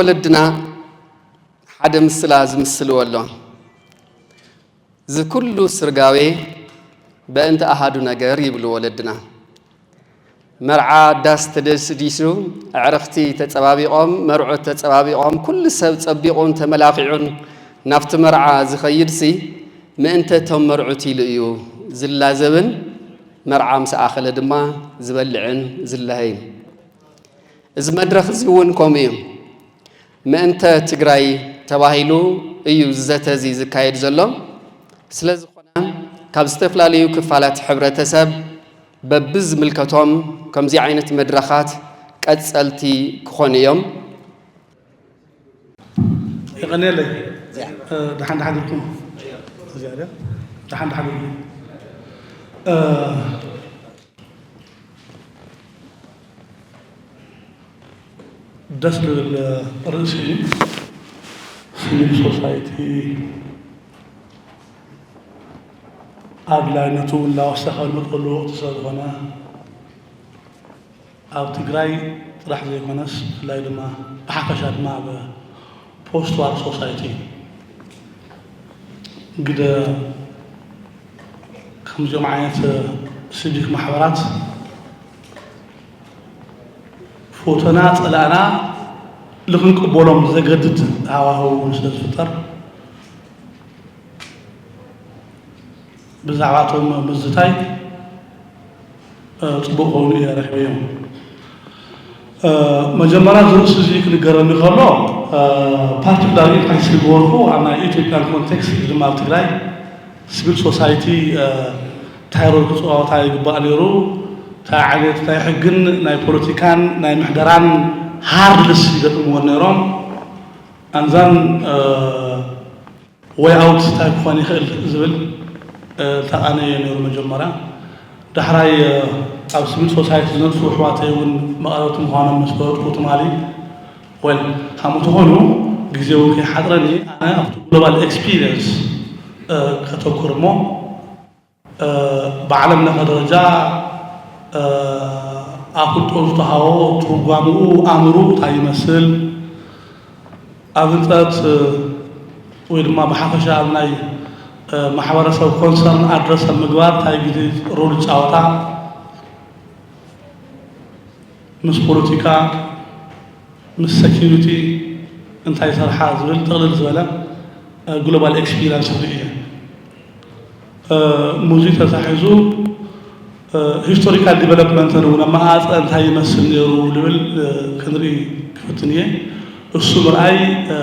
ወለድና ሓደ ምስላ ዝምስልዎ ኣሎ። እዚ ኩሉ ስርጋዌ በእንተ ኣሃዱ ነገር ይብሉ ወለድና። መርዓ ዳስ ተደስዲሱ፣ ኣዕርኽቲ ተጸባቢቖም፣ መርዑት ተጸባቢቖም፣ ኩሉ ሰብ ጸቢቑን ተመላኺዑን ናብቲ መርዓ ዝኸይድሲ ምእንተ እቶም መርዑት ኢሉ እዩ ዝላዘብን መርዓ ምስ ኣኸለ ድማ ዝበልዕን ዝለሀይን። እዚ መድረኽ እዚ እውን ከምኡ እዩ። ምእንተ ትግራይ ተባሂሉ እዩ እዚ ዘተ እዚ ዝካየድ ዘሎ። ስለ ዝኾነ ካብ ዝተፈላለዩ ክፋላት ሕብረተሰብ በብዝምልከቶም ከምዚ ዓይነት መድረኻት ቀጸልቲ ክኾኑ እዮም። የቐንየለይ። እ፣ ደሓን ደሓን ኢልኩም? እዚኣ ድያ? ደሓን ደሓን ኢልኩም? እ፣ ደስ ዝብል ርእሲ እዩ። ሲቪል ሶሳይቲ ኣድላይነቱ እውን እናወሰኸ ዝመፀሉ ወቕቲ ስለ ዝኾነ፣ ኣብ ትግራይ ጥራሕ ዘይኮነስ፣ ብፍላይ ድማ ብሓፈሻ ድማ ኣብ ፖስት ዋር ሶሳይቲ ግደ ከምዚኦም ዓይነት ሲቪክ ማሕበራት፣ ፎቶና ጸላእና ልኽንቅበሎም ዘገድድ ሃዋህው እውን ስለ ዝፍጠር፣ ብዛዕባ እቶም ምዝታይ፣ እ፣ ጽቡቕ ኮይኑ እየ ረኺበዮም። እ፣ መጀመርያ እዚ ርእሲ እዚ ክንገረኒ ከሎ፣ እ፣ ፓርቲኩላር ኢምፓክት ዝገበርኩ ኣብ ናይ ኢትዮጵያን ኮንቴክስት፣ እዚ ድማ ኣብ ትግራይ ሲቪል ሶሳይቲ፣ እ፣ እንታይ ሮል ክፃወታ ይግባእ ነይሩ፣ እንታይ ዓይነት ናይ ሕግን ናይ ፖለቲካን ናይ ምሕደራን ሃርድልስ ይገጥምዎ ነይሮም። ኣንዛን፣ እ፣ ወይ ኣውት እንታይ ክኾን ይኽእል ዝብል፣ እ፣ ተቓነየ ነይሩ መጀመርያ። ዳሕራይ፣ እ፣ ኣብ ሲቪል ሶሳይቲ ዝነጥፉ ኣሕዋተይ እውን መቐረብቲ ምዃኖም ምስ ፈለጥኩ ትማሊ፣ ወል፣ ከምኡ ተኾይኑ ግዜ እውን ከይሓጥረኒ ኣነ ኣብቲ ግሎባል ኤክስፒሪየንስ፣ እ፣ ከተኩር እሞ፣ እ፣ ብዓለም ለኸ ደረጃ፣ እ፣ ኣፍልጦ ዝተሃቦ ትርጓምኡ ኣምሩ እንታይ ይመስል፣ ኣብ ህንፀት፣ እ፣ ወይ ድማ ብሓፈሻ ኣብ ናይ፣ እ፣ ማሕበረሰብ ኮንሰርን ኣድረስ ኣብ ምግባር እንታይ ግዜ ሮል ይፃወታ፣ ምስ ፖለቲካ፣ ምስ ሴኪሪቲ እንታይ ይሰርሓ ዝብል ጥቕልል ዝበለ፣ እ፣ ግሎባል ኤክስፒሪንስ ርኢ እየ። እ፣ ሙዚ ተታሒዙ፣ እ፣ ሂስቶሪካል ዲቨሎፕመንትን እውን ኣብ መኣፀ እንታይ ይመስል ነይሩ ዝብል፣ እ፣ ክንርኢ ክፍትን እየ። እሱ ምርኣይ፣ እ፣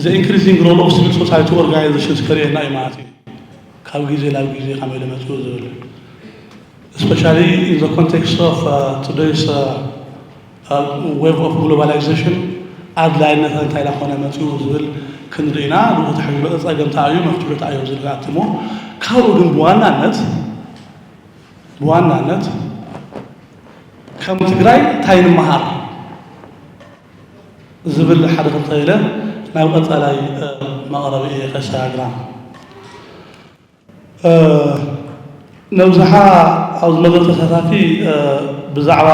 the increasing role of civil society organizations ከርእየና እዩ ማለት እዩ። ካብ ግዜ ናብ ግዜ ከመይ ኢሉ መፅኡ ዝብል፣ especially in the context of, uh, today's, uh, uh, wave of globalization፣ ኣድላይነት እንታይ ኢላ ኮነ መፅኡ ዝብል ክንርኢና፣ ብኡ ተታሒዙ ጸገም እንታይ እዩ፣ መፍትሒ እንታይ እዩ ዝብል ክኣትሞ። ካብኡ ግን ብዋናነት፣ ብዋናነት ከም ትግራይ እንታይ ንምሃር ዝብል ሓደ ክልተ ኢለ ናብ ቀጻላይ፣ እ፣ መቕረቢ እየ ከሰጋግራ። እ፣ ነብዝሓ ኣብዚ መድረኽ ተሳታፊ፣ እ፣ ብዛዕባ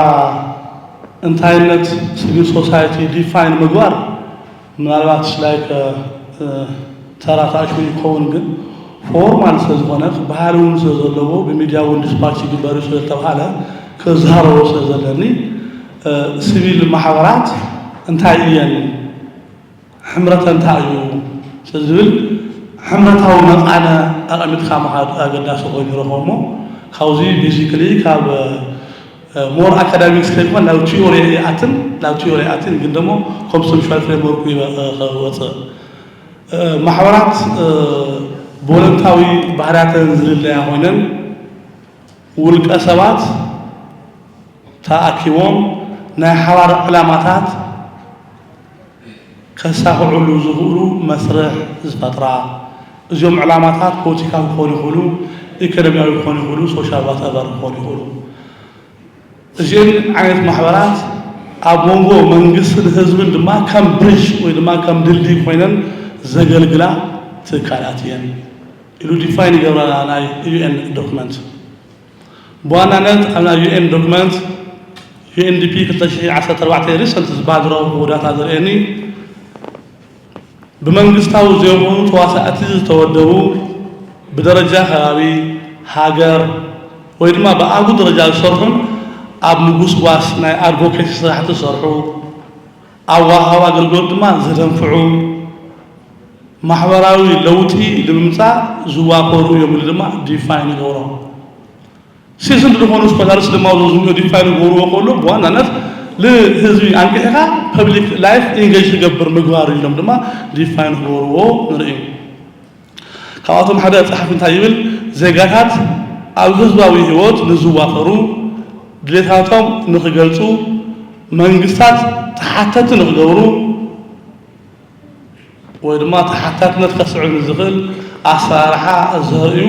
እንታይነት ሲቪል ሶሳይቲ ዲፋይን ምግባር ምናልባት ላይክ፣ እ፣ ተራ ታሽሙ ይኸውን፣ ግን ፎርማል ስለ ዝኾነ ክበሃል እውን ስለ ዘለዎ ብሚድያ እውን ዲስፓች ይግበር ስለ ዝተባሃለ ክዛረቦ ስለ ዘለኒ፣ እ፣ ሲቪል ማሕበራት እንታይ እየን? ሕምረተ እንታይ እዩ? ስለ ዝብል ሕምረታዊ መቃነ ኣቐሚጥካ ምኻድ ኣገዳሲ ኮይኑ ይረኽቦ እሞ ካብዚ ቤዚክሊ ካብ፣ እ፣ ሞር ኣካዳሚክስ ከይኮን ናብ ቲዮሪ ይኣትን፣ ናብ ቲዮሪ ይኣትን፣ ግን ደሞ ኮንሰፕቹዋል ፍሬምወርኩ ይወ-፣ እ፣ ክወፅእ። እ፣ ማሕበራት፣ እ፣ ቮለንታዊ ባህርያተን ዝልለያ ኮይነን ውልቀ ሰባት ተኣኪቦም ናይ ሓባር ዕላማታት ከሳኽዕሉ ዝኽእሉ መስርሕ ዝፈጥራ። እዚኦም ዕላማታት ፖለቲካዊ ክኾኑ ይኽእሉ፣ ኢኮኖሚያዊ ክኾኑ ይኽእሉ፣ ሶሻል ዋትኤቨር ክኾኑ ይኽእሉ። እዚአን ዓይነት ማሕበራት ኣብ መንጎ መንግስትን ህዝብን ድማ ከም ብሪጅ ወይ ድማ ከም ድልድይ ኮይነን ዘገልግላ ትካላት እየን ኢሉ ዲፋይን ይገብራ ናይ ዩ ኤን ዶክመንት። ብዋናነት ኣብ ናይ ዩ ኤን ዶክመንት ዩ ኤን ዲ ፒ ክልተ ሽሕ ዓሰርተ ኣርባዕተ ሪሰንት ዝበሃል ዝረኸብኩዎ ዳታ ዘርእየኒ፣ ብመንግስታዊ ዘይኮኑ ተዋሳእቲ ዝተወደቡ፣ ብደረጃ ከባቢ፣ ሃገር፣ ወይ ድማ ብኣጉ ደረጃ ዝሰርሑን ኣብ ምጉስጓስ ናይ ኣድቮኬሲ ስራሕቲ ዝሰርሑ፣ ኣብ ወሃቢ ኣገልግሎት ድማ ዘደንፍዑ፣ ማሕበራዊ ለውጢ ንምምፃእ ዝዋፈሩ እዮም ኢሉ ድማ ዲፋይን ይገብሮም። ሲዝንድ ዝኾኑ ስኮላርስ ድማ ዝምዮ ዲፋይን ክገብርዎ ከሎ ብዋናነት ንህዝቢ ኣንቂሕካ ፐብሊክ ላይፍ ኢንጌጅ ክገብር ምግባር ኢሎም ድማ ዲፋይን ክገብርዎ ንርኢ። ካብኣቶም ሓደ ጸሓፊ እንታይ ይብል? ዜጋታት ኣብ ህዝባዊ ህይወት ንዝዋፈሩ፣ ድሌታቶም ንኽገልጹ፣ መንግስታት ተሓተቲ ንኽገብሩ፣ ወይ ድማ ተሓታትነት ከስዕብ ንዝኽእል ኣሰራርሓ ዘርእዩ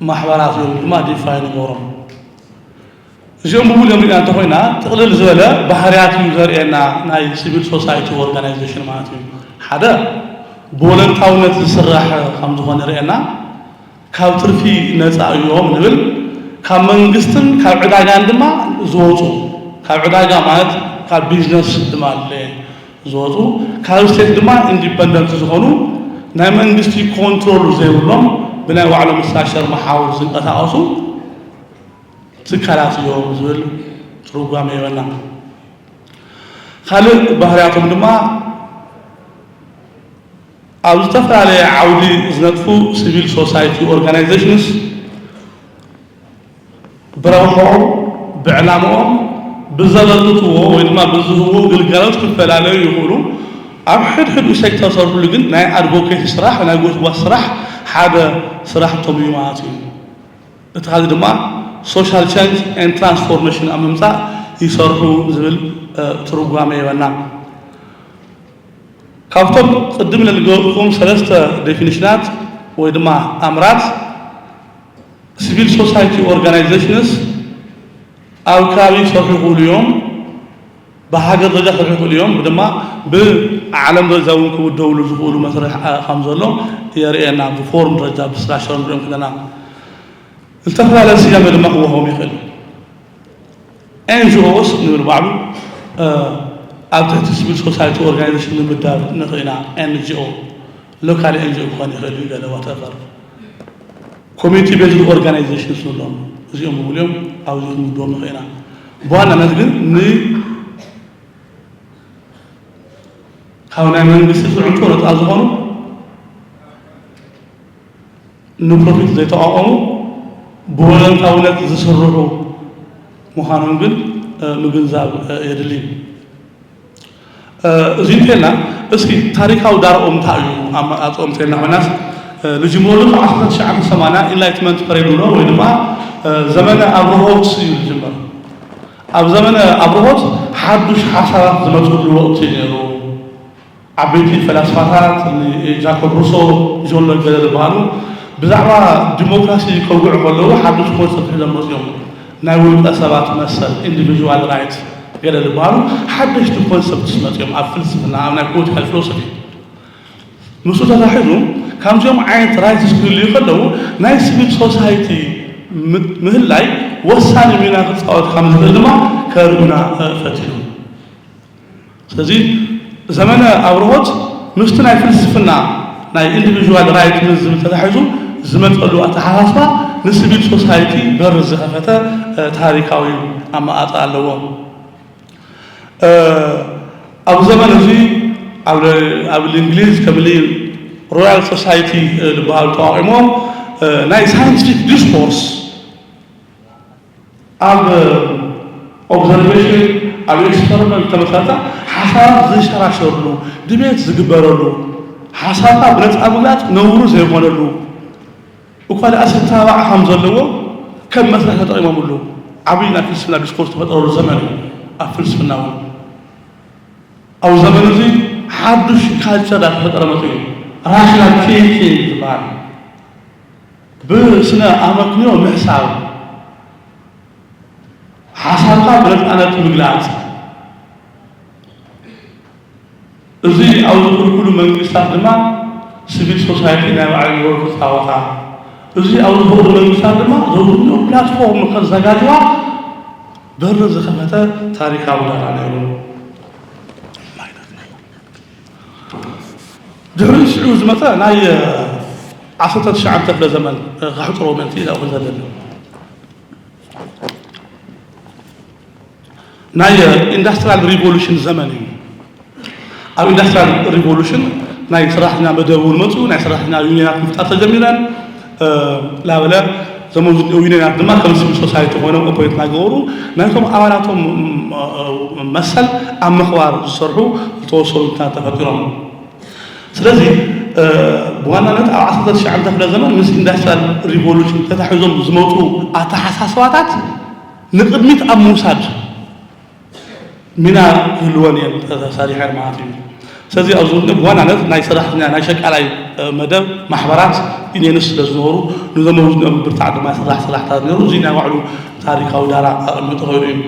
ማሕበራት እዮም ድማ ዲፋይን ይገብሮም። እዚኦም ብሙሉ እዮም ሪእና እንተኾይና ጥቕልል ዝበለ ባህርያት እዩ ዘርእየና ናይ ሲቪል ሶሳይቲ ኦርጋናይዜሽን ማለት እዩ። ሓደ ብወለንታውነት ዝስራሕ ከም ዝኾነ ርእየና፣ ካብ ትርፊ ነፃ እዮም ንብል። ካብ መንግስትን ካብ ዕዳጋን ድማ ዝወፁ፣ ካብ ዕዳጋ ማለት ካብ ቢዝነስ ድማ ዝወፁ፣ ካብ ስቴት ድማ ኢንዲፐንደንት ዝኾኑ፣ ናይ መንግስቲ ኮንትሮል ዘይብሎም፣ ብናይ ባዕሎም ስትራክቸር መሓውር ዝንቀሳቐሱ ትካላት እዮም ዝብል ትርጓሜ ይበና። ካልእ ባህርያቶም ድማ ኣብ ዝተፈላለየ ዓውዲ ዝነጥፉ ሲቪል ሶሳይቲ ኦርጋናይዜሽንስ ብረብሖም፣ ብዕላምኦም፣ ብዘበርክትዎ ወይ ድማ ብዝህብዎ ግልጋሎት ክፈላለዩ ይኽእሉ። ኣብ ሕድሕዱ ሴክተር ሰርሕሉ ግን ናይ ኣድቮኬሲ ስራሕ፣ ናይ ጎስጓስ ስራሕ ሓደ ስራሕቶም እዩ ማለት እዩ። እቲ ካልእ ድማ ሶሻል ቸንጅ ኤንድ ትራንስፎርሜሽን ኣብ ምምፃእ ይሰርሑ ዝብል ትርጓሜ ይበና። ካብቶም ቅድም ኢለ ዝገለፅኩም ሰለስተ ዴፊኒሽናት ወይ ድማ ኣምራት፣ ሲቪል ሶሳይቲ ኦርጋናይዜሽንስ ኣብ ከባቢ ክሰርሑ ይኽእሉ እዮም፣ ብሃገር ደረጃ ክሰርሑ ይኽእሉ እዮም፣ ድማ ብዓለም ደረጃ እውን ክውደብሉ ዝኽእሉ መስርሕ ከም ዘሎ የርእየና። ብፎርም ደረጃ ብስትራክቸር ንሪኦም ከለና ዝተፈላለየ ስያሜ ድማ ክወሃቦም ይኽእል። ኤንጂኦስ ንብል ባዕሉ ኣብ ትሕቲ ሲቪል ሶሳይቲ ኦርጋናይዜሽን ንምዳብ ንኽእል ኢና። ኤንጂኦ ሎካል ኤንጂኦ ክኾን ይኽእል እዩ፣ ገለ ዋተቨር ኮሚኒቲ ቤዝድ ኦርጋናይዜሽንስ ንብሎም፣ እዚኦም ብምልኦም ኣብዚ ክንምድቦም ንኽእል ኢና። ብዋናነት ግን ን ካብ ናይ መንግስቲ ዝዕንቶ ነፃ ዝኾኑ ንፕሮፊት ዘይተቋቋሙ ብወለንታውነት ዝስርሑ ምዃኖም ግን ምግንዛብ የድሊ። እዚ እንተልና እስኪ ታሪካዊ ዳርኦም እንታይ እዩ? ኣመፃፅኦም እንተልና ኮይናስ ንጅምረሉ ካብ ዓሰርተ ትሽዓተ ሰማንያ ኢንላይትመንት ፐሬድ ንብሎ ወይ ድማ ዘመነ ኣብርሆት እዩ ዝጅመር። ኣብ ዘመነ ኣብርሆት ሓዱሽ ሓሳባት ዝመፅሉ ወቕቲ እዩ ነይሩ። ዓበይቲ ፈላስፋታት ጃኮብ ሩሶ፣ ጆን ሎክ ገለ ዝበሃሉ ብዛዕባ ዲሞክራሲ ከውግዑ ከለዉ ሓዱሽ ኮንሰፕት ሒዞም መፅኦም። ናይ ውልቀ ሰባት መሰል ኢንዲቪዥዋል ራይት ገለ ዝበሃሉ ሓደሽቲ ኮንሰፕትስ መፅኦም ኣብ ፍልስፍና፣ ኣብ ናይ ፖለቲካል ፊሎሶፊ። ምስኡ ተታሒዙ ካብዚኦም ዓይነት ራይትስ ክህልዩ ከለዉ ናይ ሲቪል ሶሳይቲ ምህላይ ወሳኒ ሚና ክፃወት ከም ዝኽእል ድማ ከርእዩና ፈቲኖም። ስለዚ ዘመነ ኣብርሆት ምስቲ ናይ ፍልስፍና ናይ ኢንዲቪዥዋል ራይት ምስ ዝብል ተታሒዙ ዝመፀሉ ኣተሓሳስባ ንሲቪል ሶሳይቲ በር ዝኸፈተ ታሪካዊ ኣመኣፃ ኣለዎ። ኣብ ዘመን እዚ ኣብ እንግሊዝ ከም ሮያል ሶሳይቲ ዝበሃሉ ተቋቂሞም ናይ ሳይንቲፊክ ዲስኮርስ ኣብ ኦብዘርቬሽን ኣብ ኤክስፐሪመንት ተመሳሳ ሓሳባት ዝሸራሸርሉ ድቤት ዝግበረሉ ሓሳብካ ብነፃ ምግላፅ ነውሩ ዘይኮነሉ እኳ ደኣ ዝተባዕ ከም ዘለዎ ከም መስርሕ ተጠቂሞምሉ ዓብዪ ናይ ፍልስፍና ዲስኮርስ ተፈጠረሉ ዘመን እዩ። ኣብ ፍልስፍና እውን ኣብ ዘመን እዚ ሓዱሽ ካልቸር ዳ ተፈጠረ መፅኡ እዩ። ራሽናል ቲንኪንግ ዝበሃል ብስነ ኣመክንዮ ምሕሳብ ሓሳብካ ብነፃነት ምግላፅ። እዚ ኣብ ዝኽልክሉ መንግስታት ድማ ሲቪል ሶሳይቲ ናይ ባዕሉ ሮል ክፃወታ፣ እዚ ኣብ ዝፈቕዱ መንግስታት ድማ ዘውትንኡ ፕላትፎርም ከዘጋጅዋ በሪ ዝኸፈተ ታሪካዊ ዳራ ነይሩ። ድሕሪ ሽዑ ዝመፀ ናይ ዓሰርተ ትሽዓተ ክፍለ ዘመን ከሕፅሮ ምእንቲ ኢለ እውን ዘለና ናይ ኢንዳስትሪያል ሪቮሉሽን ዘመን እዩ። ኣብ ኢንዳስትሪያል ሪቮሉሽን ናይ ሰራሕተኛ መደብ እውን መፅኡ፣ ናይ ሰራሕተኛ ዩኒየናት ምፍጣር ተጀሚረን። ላበለ ዘመዙ ዩኒየናት ድማ ከም ሲቪል ሶሳይቲ ኮይኖም ኦፐሬት እናገበሩ ናይቶም ኣባላቶም መሰል ኣብ ምኽባር ዝሰርሑ ዝተወሰኑ ምክንያት ተፈጢሮም። ስለዚ ብዋናነት ኣብ ዓሰርተ ትሽዓተ ክፍለ ዘመን ምስ ኢንዳስትሪያል ሪቮሉሽን ተታሒዞም ዝመፁ ኣተሓሳስባታት ንቅድሚት ኣብ ምውሳድ ሚና ክህልወን እየን ተሳሪሐን ማለት እዩ። ስለዚ ኣብዚ እውን ብዋናነት ናይ ሰራሕተኛ ናይ ሸቃላይ መደብ ማሕበራት ዩኒየንስ ስለ ዝነበሩ ንዘመው ዝነበሩ ብርታዕ ድማ ስራሕ ሰራሕታት ነሩ። እዚ ናይ ባዕሉ ታሪካዊ ዳራ ኣቐሚጡ ከይዱ እዩ።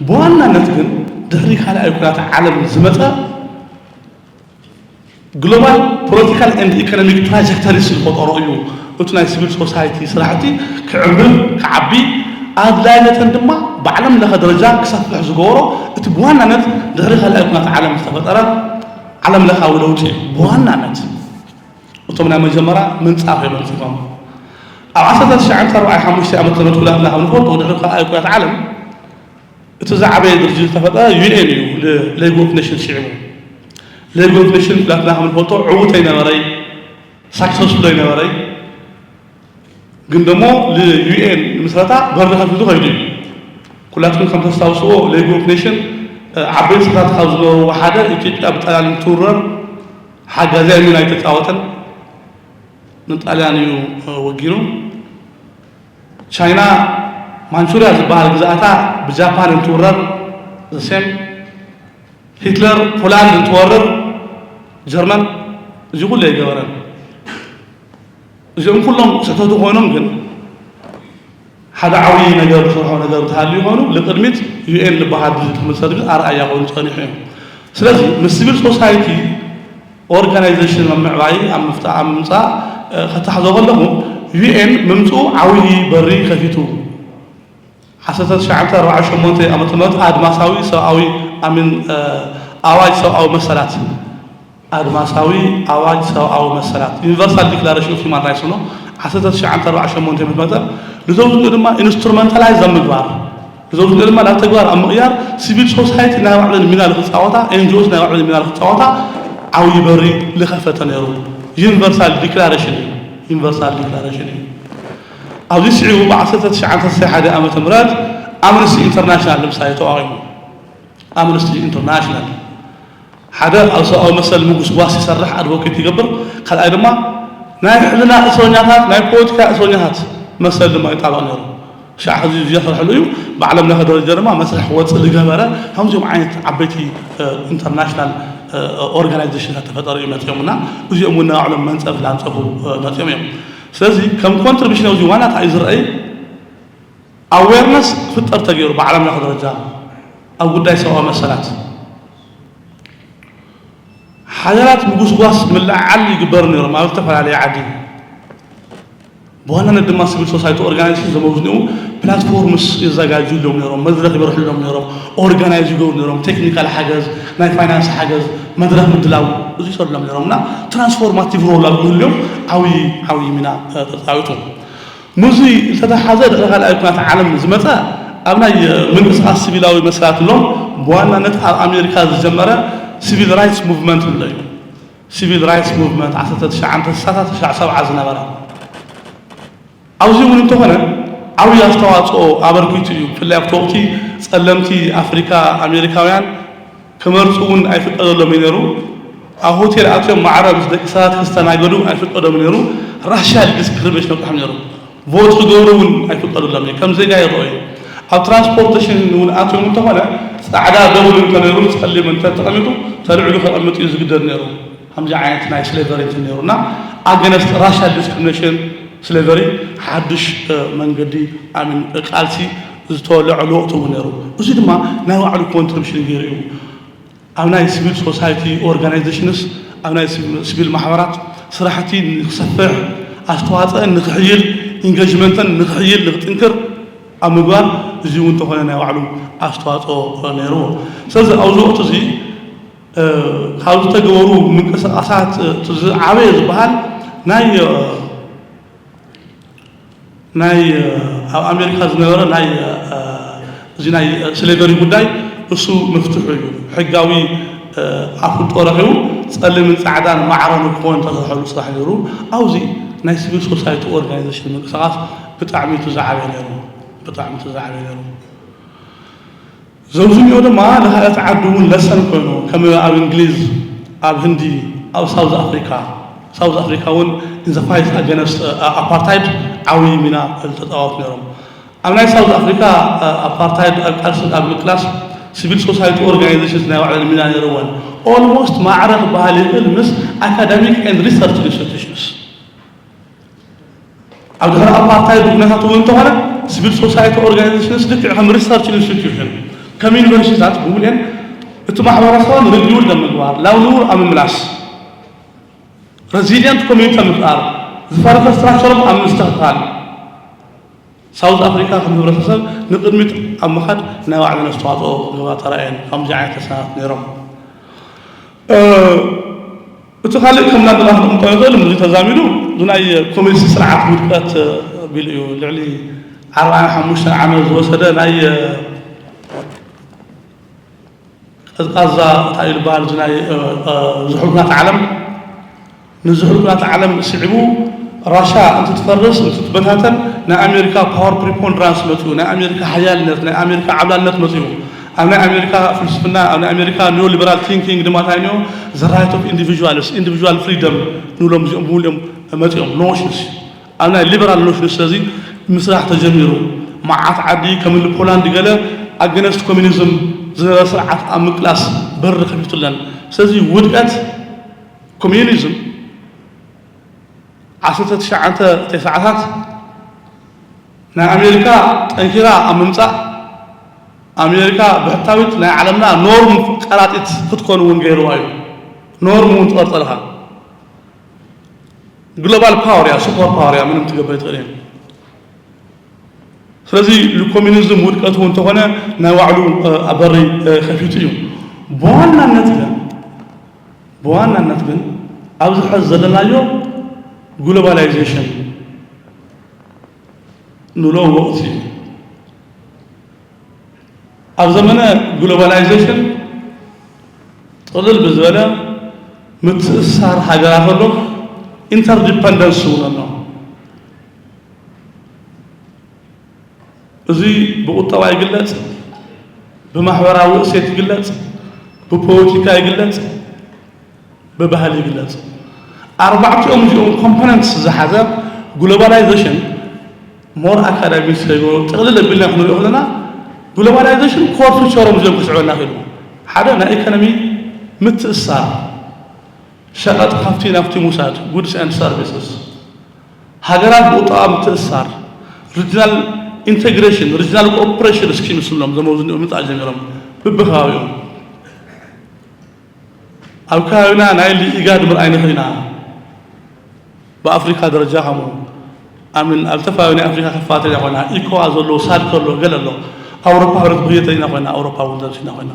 ብዋናነት ግን ድሕሪ ካልኣይ ኩናት ዓለም ዝመፀ ግሎባል ፖለቲካል ኤንድ ኢኮኖሚክ ትራጀክተሪስ ዝፈጠሮ እዩ። እቲ ናይ ሲቪል ሶሳይቲ ስራሕቲ ክዕምር ክዓቢ ኣድላይነተን ድማ ብዓለም ለኸ ደረጃ ክሰፍሕ ዝገበሮ እቲ ብዋናነት ድሕሪ ካልኣይ ኩናት ዓለም ዝተፈጠረ ዓለም ለኻዊ ለውጢ እዩ። ብዋናነት እቶም ናይ መጀመርያ ምንፃፍ እዮም ኣንፂፎም። ኣብ ዓሰርተ ትሽዓተ ኣርባዓይ ሓሙሽተ ዓመተ ምህረት ኩላትና ከም ንፈልጦ ድሕሪ ካልኣይ ኩናት ዓለም እቲ ዝዓበየ ድርጅት ዝተፈጠረ ዩኤን እዩ። ሌግ ኦፍ ኔሽን ስዒቡ ሌግ ኦፍ ኔሽን ኩላትና ከም ንፈልጦ ዕውት ኣይነበረይ፣ ሳክሰስፉል ኣይነበረይ። ግን ደሞ ንዩኤን ንምስረታ በሪ ከፊቱ ከይዱ እዩ። ኩላትኩም ከም ተስታውስዎ ሌግ ኦፍ ኔሽን ዓበይቲ ስራሕቲ ካብ ዝነበርዎ ሓደ ኢትዮጵያ ብጣልያን እንትውረር ሓጋዚኣ ሚና ኣይተፃወተን። ንጣልያን እዩ ወጊኑ። ቻይና ማንቹሪያ ዝበሃል ግዝኣታ ብጃፓን እንትውረር ዘሴም ሂትለር ፖላንድ እንትወርር ጀርመን እዚ ኩሉ ኣይገበረን። እዚኦም ኩሎም ስሕተቱ ኮይኖም ግን ሓደ ዓብዪ ነገር ዝሰርሖ ነገር እንተሃልዩ ኮይኑ ንቅድሚት ዩኤን ዝበሃል ድርጅት ክምሰል ግን ኣርኣያ ኮይኑ ፀኒሑ እዩ። ስለዚ ምስ ሲቪል ሶሳይቲ ኦርጋናይዜሽን ምምዕባይ ኣብ ምፍታ ኣብ ምምፃእ ከታሕዞ ከለኹ ዩኤን ምምፅኡ ዓብዪ በሪ ከፊቱ። ዓሰርተ ትሽዓተ ኣርባዓ ሸሞንተ ዓመተ ምህረት ኣድማሳዊ ሰብኣዊ ኣሚን ኣዋጅ ሰብኣዊ መሰላት ኣድማሳዊ ኣዋጅ ሰብኣዊ መሰላት ዩኒቨርሳል ዲክላሬሽን ኦፍ ሂማን ራይትስ ብሎ ዓሰርተ ትሽዓተ ኣርባዓ ሸሞንተ ምስ መፀ ንዘውፅኡ ድማ ኢንስትሩመንታላይዝ ኣብ ምግባር ንዘውፅኡ ድማ ናብ ተግባር ኣብ ምቕያር ሲቪል ሶሳይቲ ናይ ባዕለን ሚና ንክፃወታ ኤንጂኦስ ናይ ባዕለን ሚና ንክፃወታ ዓብዪ በሪ ዝኸፈተ ነይሩ። ዩኒቨርሳል ዲክላሬሽን እዩ። ዩኒቨርሳል ዲክላሬሽን እዩ። ኣብዚ ስዒቡ ብ ዓሰርተ ትሽዓተ ስሳይ ሓደ ዓመተ ምህረት ኣምነስቲ ኢንተርናሽናል ንምሳሌ ተቋቒሙ። ኣምነስቲ ኢንተርናሽናል ሓደ ኣብ ሰብኣዊ መሰል ምጉስጓስ ይሰርሕ ኣድቮኬት ይገብር። ካልኣይ ድማ ናይ ሕልና እስረኛታት ናይ ፖለቲካ እስረኛታት መሰል ድማ ይጣበቕ ነይሩ። ሻዕ ሕዚ ዝሰርሐሉ እዩ። ብዓለም ለኸ ደረጃ ድማ መስርሕ ክወፅእ ዝገበረ ከምዚኦም ዓይነት ዓበይቲ ኢንተርናሽናል ኦርጋናይዜሽንታት ተፈጠሩ እዩ መፅኦም እና እዚኦም እውን ናይ ባዕሎም መንፀፍ ላንፀፉ መፅኦም እዮም። ስለዚ ከም ኮንትሪቢሽን ኣብዚ ዋና እንታይ እዩ ዝረአይ ኣዌርነስ ክፍጠር ተገይሩ ብዓለም ለኸ ደረጃ ኣብ ጉዳይ ሰብኣዊ መሰላት ሓደራት ምጉስጓስ ምልዕዓል ይግበር ነይሮም ኣብ ዝተፈላለየ ዓዲ ብዋናነት ድማ ሲቪል ሶሳይቲ ኦርጋናይዜሽን ዘመዝንኡ ፕላትፎርምስ የዘጋጅሎም ነይሮም መድረክ ይበርሕሎም ነይሮም ኦርጋናይዝ ይገብሩ ነይሮም ቴክኒካል ሓገዝ ናይ ፋይናንስ ሓገዝ መድረክ ምድላው እዚ ይሰርሎም ነይሮም እና ትራንስፎርማቲቭ ሮል ኣብ ክህልዮም ዓብዪ ዓብዪ ሚና ተፃዊቱ ምስዚ ዝተተሓዘ ድሕሪ ካልኣይ ኩናት ዓለም ዝመፀ ኣብ ናይ ምንቅስቃስ ሲቪላዊ መስላት ሎም ብዋናነት ኣብ ኣሜሪካ ዝጀመረ ሲቪል ራይትስ ሙቭመንት ንብሎ እዩ። ሲቪል ራይትስ ሙቭመንት ዓሰርተ ትሽዓተ ስሳታት ክሳዕ ሰብዓ ዝነበረ ኣብዚ እውን እንተኾነ ዓብዪ ኣስተዋፅኦ ኣበርኪቱ እዩ። ብፍላይ ኣብቲ ወቅቲ ፀለምቲ ኣፍሪካ ኣሜሪካውያን ክመርፁ እውን ኣይፍቀደሎም እዩ ነይሩ። ኣብ ሆቴል ኣትዮም ማዕረ ምስ ደቂ ሰባት ክስተናገዱ ኣይፍቀዶም ነይሩ። ራሻል ዲስክሪሚኔሽን ኣብፅሖም ነይሩ። ቮት ክገብሩ እውን ኣይፍቀደሎም እዩ። ከም ዜጋ ይረኦ እዩ። ኣብ ትራንስፖርቴሽን እውን ኣትዮም እንተኾነ ፃዕዳ ደብል እንተነይሩ ፀሊም እንተተቐሚጡ ተልዕሉ ከቐምጥ እዩ ዝግደድ ነይሩ። ከምዚ ዓይነት ናይ ስሌቨሪ እንትን ነይሩ እና ኣገነስት ራሻል ዲስክሪሚኔሽን ስሌቨሪ ሓዱሽ መንገዲ ኣሚን ቃልሲ ዝተወለዐሉ ወቅቲ እውን ነይሩ። እዚ ድማ ናይ ባዕሉ ኮንትሪቢሽን ገይሩ እዩ። ኣብ ናይ ሲቪል ሶሳይቲ ኦርጋናይዜሽንስ ኣብ ናይ ሲቪል ማሕበራት ስራሕቲ ንክሰፍሕ ኣስተዋፅአን ንክሕይል ኢንጌጅመንተን ንክሕይል ንክጥንክር ኣብ ምግባር እዚ እውን እንተኾነ ናይ ባዕሉ ኣስተዋፅኦ ነይርዎ። ስለዚ ኣብዚ ወቅቲ እዚ ካብ ዝተገበሩ ምንቅስቃሳት እቲ ዝዓበየ ዝበሃል ናይ ናይ ኣብ ኣሜሪካ ዝነበረ ናይ እዚ ናይ ስሌቨሪ ጉዳይ እሱ መፍትሑ እዩ። ሕጋዊ ኣፍልጦ ረኺቡ ጸሊምን ጻዕዳን ማዕረ ንክኸውን ተሰርሐሉ ስራሕ ነይሩ። ኣብዚ ናይ ሲቪል ሶሳይቲ ኦርጋናይዜሽን ምንቅስቃስ ብጣዕሚ እቲ ዝዓበየ ነይሩ። ብጣዕሚ እቲ ዝዓበየ ነይሩ። ዘውዝንዮ ድማ ንኻልኦት ዓዲ እውን ለሰን ኮይኑ ከም ኣብ እንግሊዝ፣ ኣብ ህንዲ፣ ኣብ ሳውዝ ኣፍሪካ ሳውዝ ኣፍሪካ እውን in the fight against ኣፓርታይድ ዓብዪ ሚና ተፃወቱ ነይሮም። ኣብ ናይ ሳውዝ ኣፍሪካ ኣፓርታይድ ኣብ ቃልሲ ኣብ ምቅላስ ሲቪል ሶሳይቲ ኦርጋናይዜሽንስ ናይ ባዕለን ሚና ነይርወን። ኦልሞስት ማዕረ ክበሃል ይኽእል ምስ ኣካዳሚክ ኤንድ ሪሰርች ኢንስቲቱሽንስ ኣብ ድሕሪ ኣፓርታይድ ኩነታት እውን እንተኾነ ሲቪል ሶሳይቲ ኦርጋናይዜሽንስ ልክዕ ከም ሪሰርች ኢንስቲትዩሽን ከም ዩኒቨርሲቲታት ብምልኤን እቲ ማሕበረሰቦም ሪቢውልድ ኣብ ምግባር ላውንውር ኣብ ምምላስ ረዚሊየንት ኮሚኒቲ ኣብ ምፍጣር ዝፈረሰ ስትራክቸሮም ኣብ ምስትኽኻል ሳውዝ ኣፍሪካ ከም ህብረተሰብ ንቅድሚት ኣብ ምኻድ ናይ ባዕለን ኣስተዋፅኦ ክገብራ ተራእየን። ከምዚ ዓይነት ተሳታት ነይሮም። እቲ ካልእ ከም ናብላ ክንቕምጦ ንኽእል እዚ ተዛሚዱ እዚ ናይ ኮሚኒስት ስርዓት ውድቀት ቢሉ እዩ። ልዕሊ ኣርባዓን ሓሙሽተን ዓመት ዝወሰደ ናይ ቀዝቃዛ እንታይ እዩ ዝበሃል እዚ ናይ ዝሑል ኩናት ዓለም ንዝሑል ኩናት ዓለም ስዒቡ ራሻ እንትትፈርስ እንትትበታተን ናይ ኣሜሪካ ፓወር ፕሪፖንድራንስ መፅኡ፣ ናይ ኣሜሪካ ሓያልነት፣ ናይ ኣሜሪካ ዓብላልነት መፅኡ። ኣብ ናይ ኣሜሪካ ፍልስፍና ኣብ ናይ ኣሜሪካ ኒዮ ሊበራል ቲንኪንግ ድማ እንታይ ኒዮ the right of individuals individual freedom ንብሎም እዚኦም ብምልኦም መፂኦም ኖሽንስ ኣብ ናይ ሊበራል ኖሽንስ ስለዚ ምስራሕ ተጀሚሩ። መዓት ዓዲ ከም እኒ ፖላንድ ገለ ኣገነስት ኮሚኒዝም ዝነበረ ስርዓት ኣብ ምቅላስ በሪ ከፊቱለን። ስለዚ ውድቀት ኮሚኒዝም ዓሰርተ ትሽዓተ ተስዓታት ናይ ኣሜሪካ ጠንኪራ ኣብ ምምፃእ ኣሜሪካ ብሕታዊት ናይ ዓለምና ኖርም ቀራጢት ክትኮን እውን ገይርዋ እዩ። ኖርም እውን ትቐርፀልካ ግሎባል ፓወር እያ፣ ሱፐር ፓወር እያ፣ ምንም ትገብር ይትኽእል እየ። ስለዚ ንኮሚኒዝም ውድቀቱ እንተኾነ ናይ ባዕሉ ኣበሪ ከፊቱ እዩ። ብዋናነት ግን ብዋናነት ግን ኣብዚ ሐዚ ዘለናዮ ግሎባላይዜሽን ንሎ ወቕቲ እዩ። ኣብ ዘመነ ግሎባላይዜሽን ጥቕልል ብዝበለ ምትእስሳር ሃገራት ኣሎ፣ ኢንተርዲፐንደንስ እውን ኣሎ። እዚ ብቁጠባ ይግለጽ፣ ብማሕበራዊ እሴት ይግለጽ፣ ብፖለቲካ ይግለጽ፣ ብባህሊ ይግለጽ። ኣርባዕቲኦም እዚኦም ኮምፖነንትስ ዝሓዘ ግሎባላይዜሽን ሞር ኣካዳሚ ሰይጎ ጥቕልል ኣቢልና ክንሪኦ ከለና ግሎባላይዜሽን ኮር ፊቸሮም እዚኦም ክስዕበልና ክኢሉ ሓደ ናይ ኢኮኖሚ ምትእሳር ሸቐጥ ካብቲ ናብቲ ምውሳድ ጉድስ ኤንድ ሰርቪስስ ሃገራት ብቁጠባ ምትእሳር ሪጅናል ኢንቴግሬሽን ሪጅናል ኮኦፕሬሽን ስኪምስ ንብሎም ዘመውዝኒኡ ምምፃእ ጀሚሮም ብብከባቢኦም ኣብ ከባቢና ናይ ኢጋድ ምርኣይ ንኽእል ኢና። ብኣፍሪካ ደረጃ ከምኡ ኣምን ኣብ ዝተፈላለዩ ናይ ኣፍሪካ ክፋተል ኢና ኮይና ኢኮዋ ዘሎ ሳድክ ኣሎ ገለ ኣሎ ኣውሮፓ ህብረት ብክየተ ኢና ኮይና ኣውሮፓ እውን ደርሲና ኮይና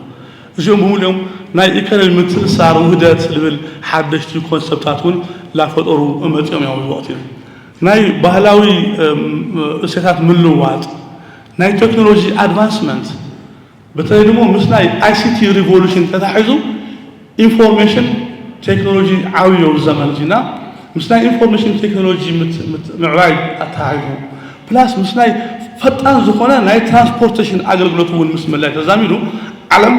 እዚኦም ብምልኦም ናይ ኢኮኖሚ ምትእሳር ውህደት ዝብል ሓደሽቲ ኮንሰፕታት እውን ላፈጠሩ መፂኦም እዮም ኣብዚ ወቅቲ ናይ ባህላዊ እም፣ እሴታት ምልዋጥ ናይ ቴክኖሎጂ ኣድቫንስመንት በተለይ ደግሞ ምስ ናይ ኣይሲቲ ሪቮሉሽን ተታሒዙ ኢንፎርሜሽን ቴክኖሎጂ ዓብዮ ዘመን እዚና ምስ ናይ ኢንፎርሜሽን ቴክኖሎጂ ምት- ምት- ምዕባይ ኣተሓሒዙ ፕላስ ምስ ናይ ፈጣን ዝኾነ ናይ ትራንስፖርቴሽን ኣገልግሎት እውን ምስ ምላይ ተዛሚዱ ዓለም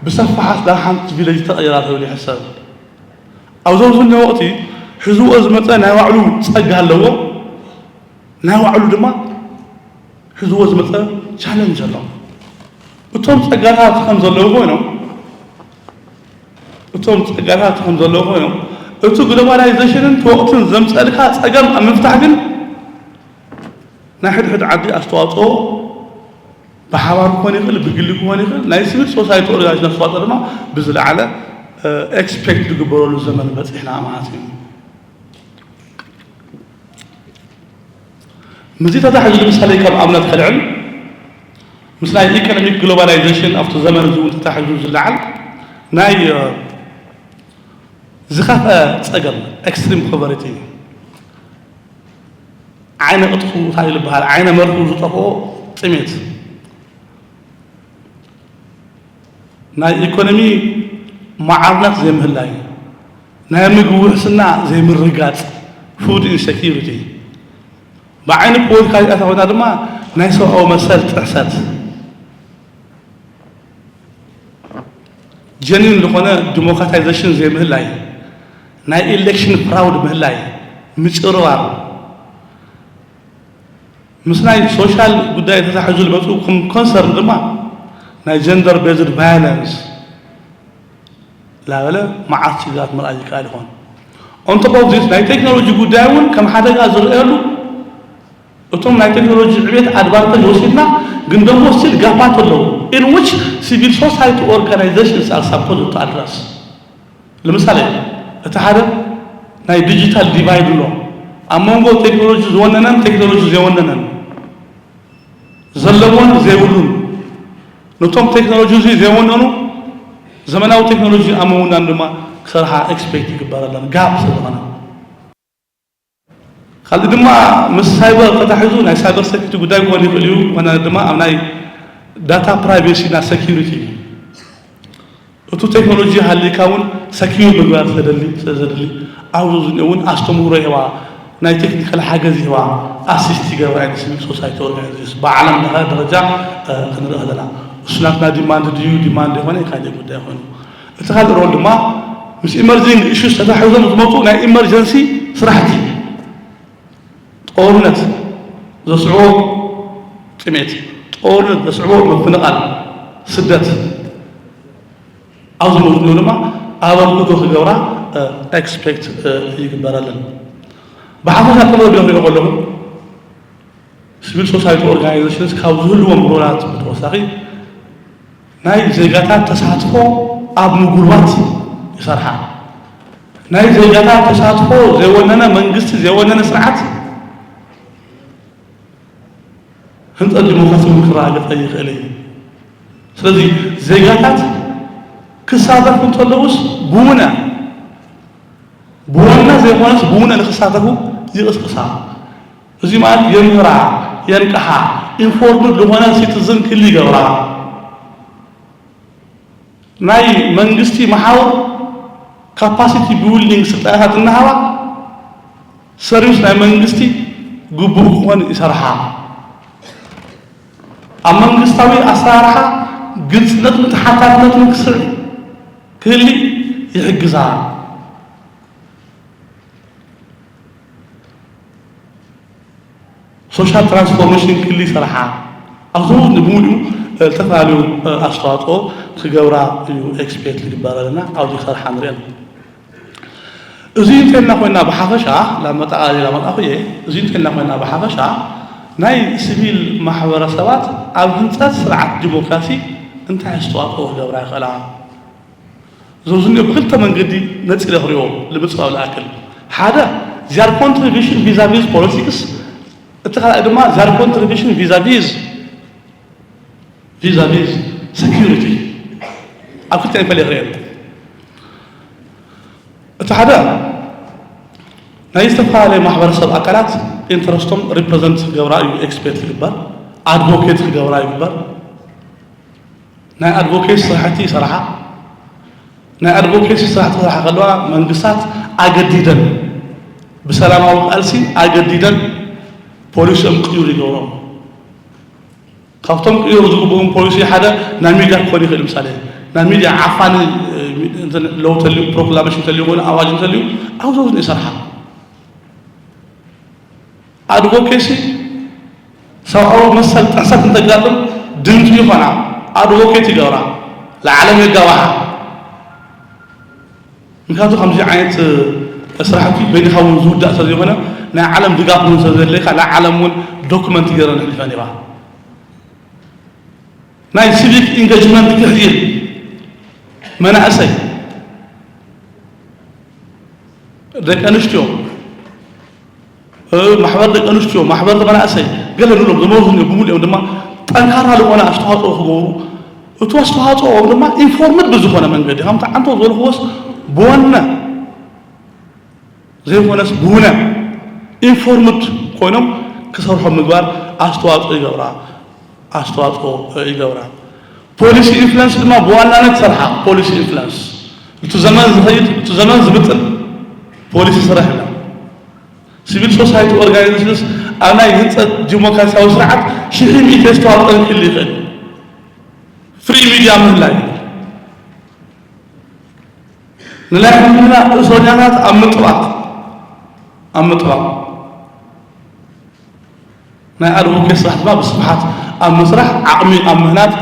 ብሰፋሓት ናብ ሓንቲ ቪሌጅ ተቐይራ ተብሉ ይሕሰብ። ኣብዚ ኣብዚ ወቕቲ ሒዝዎ ዝመፀ ናይ ባዕሉ ፀጋ ኣለዎ፣ ናይ ባዕሉ ድማ ሒዝዎ ዝመፀ ቻለንጅ ኣሎ። እቶም ፀጋታት ከም ዘለዉ ኮይኖም እቶም ፀጋታት ከም ዘለዉ ኮይኖም እቲ ግሎባላይዜሽንን እቲ ወቕትን ዘምፀልካ ፀገም ኣብ ምፍታሕ ግን ናይ ሕድሕድ ዓዲ ኣስተዋፅኦ ብሓባር ክኾን ይኽእል፣ ብግሊ ክኾን ይኽእል፣ ናይ ሲቪል ሶሳይቲ ኦርጋናይዜሽን ኣስተዋፅኦ ድማ ብዝለዓለ ኤክስፔክት ዝግበረሉ ዘመን በፂሕና ማለት እዩ። ምስዚ ተታሒዙ ንምሳሌ ከም ኣብነት ከልዕል ምስ ናይ ኢኮኖሚክ ግሎባላይዜሽን ኣብቲ ዘመን እዚ እውን ተታሒዙ ዝለዓል ናይ ዝኸፍአ ጸገም፣ ኤክስትሪም ፖቨርቲ፣ ዓይነ ቅጥፉ እንታይ ዝበሃል፣ ዓይነ መርፉ ዝጠፍኦ ጥሜት፣ ናይ ኢኮኖሚ ማዕርነት ዘይምህላይ፣ ናይ ምግቢ ውሕስና ዘይምርጋጽ፣ ፉድ ኢንሴኪሪቲ፣ ብዓይኒ ፖለቲካ ሪእታ ኮይና ድማ ናይ ሰብኣዊ መሰል ጥሕሰት፣ ጀኒን ዝኾነ ዲሞክራታይዜሽን ዘይምህላይ፣ ናይ ኢሌክሽን ፍራውድ ምህላይ፣ ምጭርባር፣ ምስ ናይ ሶሻል ጉዳይ ተታሒዙ ዝመፁ ኮንሰርን ድማ ናይ ጀንደር ቤዝድ ቫዮለንስ ላበለ መዓት ችግራት ምርኣይ ይከኣል ይኾን። ኦንቶፖዚስ ናይ ቴክኖሎጂ ጉዳይ እውን ከም ሓደጋ ዝረኣየሉ፣ እቶም ናይ ቴክኖሎጂ ዕቤት ኣድቫንተጅ ወሲድና ግን ደሞ ስቲል ጋፓት ኣለዉ። ኢን ዊች ሲቪል ሶሳይቲ ኦርጋናይዜሽንስ ኣር ሳፖዝድ ቱ ኣድረስ። ንምሳሌ፣ እቲ ሓደ ናይ ዲጂታል ዲቫይድ ኣሎ። ኣብ መንጎ ቴክኖሎጂ ዝወነነን ቴክኖሎጂ ዘይወነነን፣ ዘለዎን ዘይብሉን፣ ነቶም ቴክኖሎጂ እዚ ዘይወነኑ ዘመናዊ ቴክኖሎጂ ኣብ ምውናን ድማ ክሰርሓ ኤክስፔክት ይግበረለን፣ ጋፕ ስለዝኾነ። ካልእ ድማ ምስ ሳይበር ተታሒዙ ናይ ሳይበር ሴኩሪቲ ጉዳይ ክኾን ይኽእል እዩ። ኮነ ድማ ኣብ ናይ ዳታ ፕራይቬሲ እና ሴኩሪቲ፣ እቱ ቴክኖሎጂ ሃሊካ እውን ሰኪዩር ምግባር ስለደሊ ስለዘድሊ፣ ኣብዚ ዝኒኦ እውን ኣስተምህሮ ይህባ፣ ናይ ቴክኒካል ሓገዝ ይህባ፣ ኣሲስት ይገብራ እየን ሲቪል ሶሳይቲ ኦርጋናይዜሽንስ ብዓለም ለኸ ደረጃ ክንርኢ ከለና። እሱ ናትና ዲማንድ ድዩ ዲማንድ ይኾነ ካልእ ጉዳይ ኮይኑ፣ እቲ ካልእ ሮል ድማ ምስ ኢመርጂንግ ኢሹስ ተታሒዞም ዝመፁ ናይ ኢመርጀንሲ ስራሕቲ፣ ጦርነት ዘስዕቦ ጥሜት፣ ጦርነት ዘስዕቦ ምፍንቓል፣ ስደት፣ ኣብዚ መዝኑ ድማ ኣበርክቶ ክገብራ ኤክስፔክት ይግበረለን። ብሓፈሻ ጥበብ ዶ ክሪኦ ከለኹ፣ ሲቪል ሶሳይቲ ኦርጋናይዜሽንስ ካብ ዝህልዎም ሮላት ብተወሳኺ ናይ ዜጋታት ተሳትፎ ኣብ ምጉልባት ይሰርሓ። ናይ ዜጋታት ተሳትፎ ዘይወነነ መንግስቲ፣ ዘይወነነ ስርዓት ህንፀት ዲሞክራሲ እውን ክረጋገፅ ይኽእል እዩ። ስለዚ ዜጋታት ክሳተፉ እንተለውስ ብውነ፣ ብወነ ዘይኮነስ ብውነ ንክሳተፉ ይቕስቅሳ። እዚ ማለት የምህራ፣ የንቅሓ፣ ኢንፎርምድ ዝኾነ ሲቲዝን ክሊ ይገብራ። ናይ መንግስቲ መሓውር ካፓሲቲ ቢልዲንግ ስልጠናታት እናሃባ ሰርቪስ ናይ መንግስቲ ግቡእ ክኾን ይሰርሓ። ኣብ መንግስታዊ ኣሰራርሓ ግልፅነትን ተሓታትነትን ክስዕ ክህሊ ይሕግዛ። ሶሻል ትራንስፎርሜሽን ክሊ ይሰርሓ። ኣብዞም ንብሙሉኡ ዝተፈላለዩ ኣስተዋፅኦ ክገብራ እዩ ኤክስፔክት ዝግበረልና። ኣብዚ ክሰርሓ ንሪአን። እዚ እንተልና ኮይና ብሓፈሻ ናብ መጠቓለሊ መጣኹ እየ። እዚ እንተልና ኮይና ብሓፈሻ ናይ ሲቪል ማሕበረሰባት ኣብ ህንፀት ስርዓት ዲሞክራሲ እንታይ ኣስተዋፅኦ ክገብራ ይኽእላ? ዞዝኒኦ ብክልተ መንገዲ ነፂለ ክሪኦ ንምፅባብ ዝኣክል፣ ሓደ፣ their contribution vis-a-vis politics፣ እቲ ካልኣይ ድማ their contribution vis-a-vis vis-a-vis security። ኣብ ክልተ ፈለ ክሪኦ። እቲ ሓደ ናይ ዝተፈላለዩ ማሕበረሰብ ኣካላት ኢንተረስቶም ሪፕረዘንት ክገብራ እዩ ኤክስፔክት ይግበር፣ ኣድቮኬት ክገብራ ይግበር። ናይ ኣድቮኬሲ ስራሕቲ ይሰርሓ። ናይ ኣድቮኬሲ ስራሕቲ ክሰርሓ ከለዋ መንግስታት ኣገዲደን፣ ብሰላማዊ ቃልሲ ኣገዲደን ፖሊሲኦም ቅይሩ ይገብሮም። ካብቶም ቅይሩ ዝግብኦም ፖሊሲ ሓደ ናይ ሚድያ ክኾን ይኽእል። ምሳሌ ናይ ሚድያ ዓፋኒ ለው ተልዩ፣ ፕሮክላሜሽን ተልዩ፣ ኮነ ኣዋጅ እንተልዩ ኣብዞ ይሰርሓ። ኣድቮኬሲ ሰብኣዊ መሰል ጥሕሰት እንተጋጥም ድምፂ ይኾና፣ ኣድቮኬት ይገብራ፣ ንዓለም የጋባሓ። ምክንያቱ ከምዚ ዓይነት ስራሕቲ በይንኻ እውን ዝውዳእ ስለዘይኮነ ናይ ዓለም ድጋፍ እውን ስለዘድለይካ ናይ ዓለም እውን ዶክመንት ገይረ ንሕልፈን ይባ ናይ ሲቪክ ኢንጌጅመንት ክሕይል መናእሰይ ደቂ ኣንስትዮ ማሕበር ደቂ ኣንስትዮ ማሕበር መናእሰይ ገለ ንብሎም ዝመርዙ ብሙሉ እዮም ድማ ጠንካራ ዝኾነ ኣስተዋፅኦ ክገብሩ፣ እቲ ኣስተዋፅኦም ድማ ኢንፎርምድ ብዝኾነ መንገዲ፣ ከምቲ ዓንቶ ዝበልክዎስ ብወነ ዘይኮነስ ብውነ ኢንፎርምድ ኮይኖም ክሰርሑ ምግባር ኣስተዋፅኦ ይገብራ፣ ኣስተዋፅኦ ይገብራ። ፖሊሲ ኢንፍሉንስ ድማ ብዋናነት ሰርሓ። ፖሊሲ ኢንፍሉንስ፣ እቲ ዘመን ዝኸይድ፣ እቲ ዘመን ዝምጥን ፖሊሲ ስራሕ ኢላ። ሲቪል ሶሳይቲ ኦርጋናይዜሽንስ ኣብ ናይ ህንፀት ዲሞክራሲያዊ ስርዓት ሽሕ ሚእቲ ኣስተዋፅኦ ክህል ይኽእል። ፍሪ ሚድያ ምህላይ፣ ንናይ ሕክምና እስረኛታት ኣብ ምጥባቕ፣ ኣብ ምጥባቕ፣ ናይ ኣድቮኬት ስራሕ ድማ ብስፍሓት ኣብ ምስራሕ፣ ዓቕሚ ኣብ ምህናፅ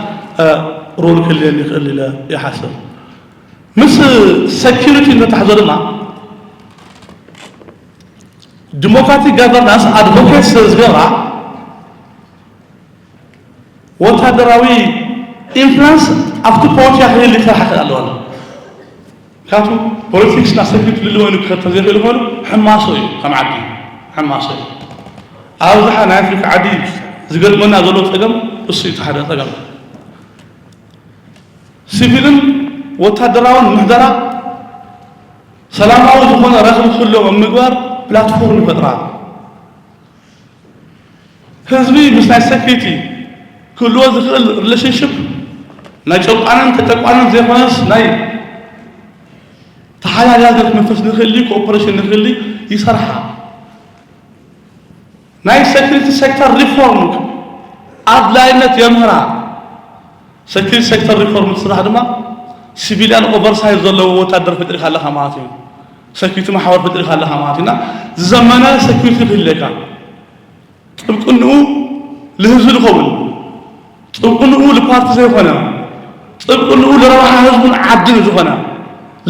ሮል ክህልየን ይኽእል ኢለ ይሓስብ። ምስ ሴኪሪቲ እንተታሕዞ ድማ ዲሞክራቲክ ጋቨርናንስ ኣድቮኬት ስለ ዝገብራ ወታደራዊ ኢንፍሉንስ ኣብቲ ፖለቲካ ክህል ይሰርሓ ክእል ኣለዋን። ምክንያቱ ፖለቲክስ ናብ ሴኪሪቲ ልልወ ኢሉ ክኸድ ተዘይኽእል ኮይኑ ሕማሶ እዩ። ከም ዓዲ ሕማሶ እዩ። ኣብዝሓ ናይ ኣፍሪካ ዓዲ ዝገጥመና ዘሎ ፀገም እሱ እዩ። እቲ ሓደ ፀገም ሲቪልን ወታደራውን ምሕደራ ሰላማዊ ዝኾነ ረኽቢ ክህልዎም ኣብ ምግባር ፕላትፎርም ይፈጥራ። ህዝቢ ምስ ናይ ሴኪሪቲ ክህልዎ ዝኽእል ሪሌሽንሽፕ ናይ ጨቋንን ተጨቋንን ዘይኮነስ ናይ ተሓጋጋዝነት መንፈስ ንክህሊ፣ ኮኦፐሬሽን ንክህሊ ይሰርሓ። ናይ ሴኪሪቲ ሴክተር ሪፎርም ኣድላይነት የምህራ። ሴኪሪቲ ሴክተር ሪፎርም ስራሕ ድማ ሲቪልያን ኦቨርሳይት ዘለዎ ወታደር ፈጢርካ ኣለኻ ማለት እዩ። ሴኪሪቲ ማሕበር ፈጢርካ ኣለኻ ማለት እዩ። እና ዝዘመነ ሴኪሪቲ ክህልየካ፣ ጥብቅንኡ ልህዝቢ ዝኸውን፣ ጥብቅንኡ ልፓርቲ ዘይኮነ፣ ጥብቅንኡ ልረብሓ ህዝቡን ዓድን ዝኾነ፣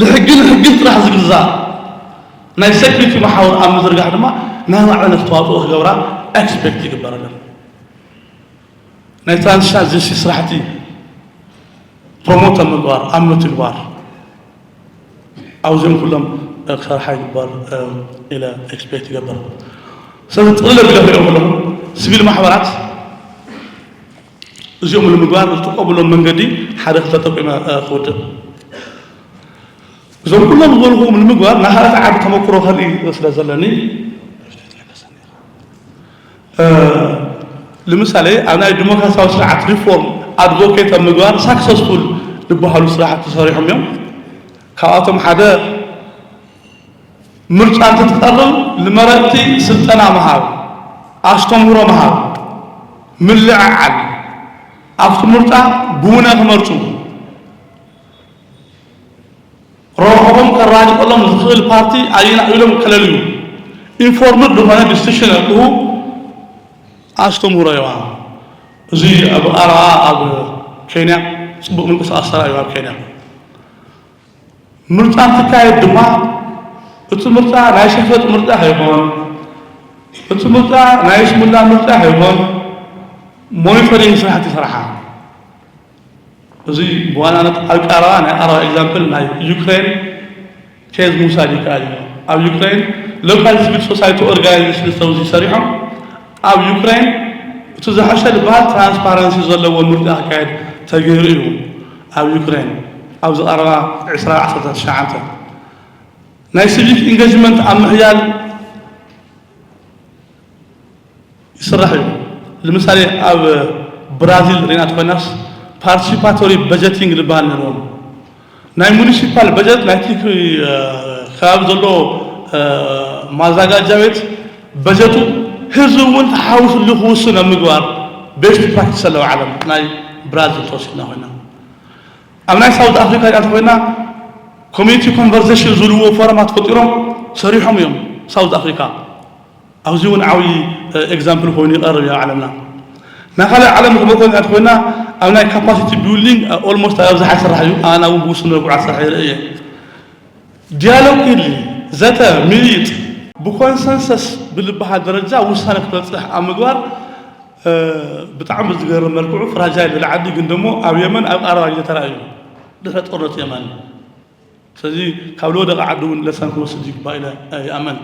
ልሕግን ሕግን ጥራሕ ዝግዛእ ናይ ሴኪሪቲ መሓውር ኣብ ምዝርጋሕ ድማ ናይ ባዕለን ኣስተዋፅኦ ክገብራ ኤክስፔክት ይግበረለን። ናይ ትራንዚሽናል ጀስቲስ ስራሕቲ ፕሮሞት ኣብ ምግባር፣ ኣብ ምትግባር፣ ኣብዚኦም ኩሎም ክሰርሓ ይግበር ኢለ ኤክስፔክት ይገብር። ስለዚ ጥቕልል ኣቢለ ክሪኦ ከለኹ ሲቪል ማሕበራት እዚኦም ንምግባር ዝጥቀሙሎም መንገዲ ሓደ ክልተ ጠቂመ ክውድእ። እዞም ኩሎም ዝበልኹም ንምግባር ናይ ካልኦት ዓዲ ተመክሮ ከርኢ ስለ ዘለኒ፣ እ፣ ንምሳሌ ኣብ ናይ ዲሞክራሲያዊ ስርዓት ሪፎርም ኣድቮኬት ኣብ ምግባር ሳክሰስፉል ዝበሃሉ ስራሕቲ ተሰሪሖም እዮም። ካብኣቶም ሓደ ምርጫ እንትትቀርብ ንመረጥቲ ስልጠና ምሃብ፣ ኣስተምህሮ ምሃብ፣ ምልዕዓል፣ ኣብቲ ምርጫ ብውነ ክመርፁ፣ ረብሕኦም ከራግጠሎም ዝኽእል ፓርቲ ኣየናይ ኢሎም ከለልዩ፣ ኢንፎርምድ ዝኾነ ዲሲሽን ክህቡ ኣስተምህሮ የዋ። እዚ ኣብ ቀረባ ኣብ ኬንያ ፅቡቕ ምንቅስቃስ ተራእዩ። ኣብ ኬንያ ምርጫ እንትካየድ ድማ እቲ ምርጫ ናይ ሸፈጥ ምርጫ ከይኮን፣ እቲ ምርጫ ናይ ስሙላ ምርጫ ከይኮን ሞኒተሪንግ ስራሕቲ ይሰርሓ። እዚ ብዋናነት ኣብ ቀረባ ናይ ቀረባ ኤግዛምፕል ናይ ዩክሬን ኬዝ ምውሳድ ይከኣል እዩ። ኣብ ዩክሬን ሎካል ሲቪል ሶሳይቲ ኦርጋናይዜሽን ኣብዚ ሰሪሖም ኣብ ዩክሬን እቲ ዝሐሸ ዝበሃል ትራንስፓረንሲ ዘለዎ ምርጫ ክካየድ ተገይሩ እዩ። ኣብ ዩክሬን ኣብዚ ቀረባ ዕስራ ዓሰርተ ትሽዓተ ናይ ሲቪክ ኢንጌጅመንት ኣብ ምሕያል ይስራሕ እዩ። ንምሳሌ ኣብ ብራዚል ሪና ተኮይናስ ፓርቲሲፓቶሪ በጀቲንግ ዝበሃል ነርዎም። ናይ ሙኒሲፓል በጀት ናይቲ ከባቢ ዘሎ ማዛጋጃ ቤት በጀቱ ህዝቢ እውን ተሓዊስሉ ክውስን ኣብ ምግባር ቤስት ፕራክቲስ ኣለዎ ዓለም። ናይ ብራዚል ተወሲድና ኮይና ኣብ ናይ ሳውት ኣፍሪካ ሪና ተኮይና ኮሚኒቲ ኮንቨርሴሽን ዝብልዎ ፎረማት ፈጢሮም ሰሪሖም እዮም። ሳውት ኣፍሪካ ኣብዚ እውን ዓብዪ ኤግዛምፕል ኮይኑ ይቐርብ እዩ ኣብ ዓለምና። ናይ ካልእ ዓለም ክመኮን እያ ተኮይና ኣብ ናይ ካፓሲቲ ቢልዲንግ ኦልሞስት ኣብ ኣብዝሓ ይስራሕ እዩ። ኣና እውን ብውሱን መልክዑ ኣስራሕ ይርኢ እየ። ዲያሎግ ክህሊ፣ ዘተ፣ ምይይጥ ብኮንሰንሰስ ብልበሃል ደረጃ ውሳነ ክትበፅሕ ኣብ ምግባር ብጣዕሚ ዝገርም መልክዑ ፍራጃይል ልዓዲ ግን ደሞ ኣብ የመን ኣብ ቀረባ ግዜ ተራእዩ ድሕሪ ጦርነት የመን። ስለዚ ካብ ለወደቐ ዓዲ እውን ለሰን ክወስድ ይግባእ ኢለ ይኣመን።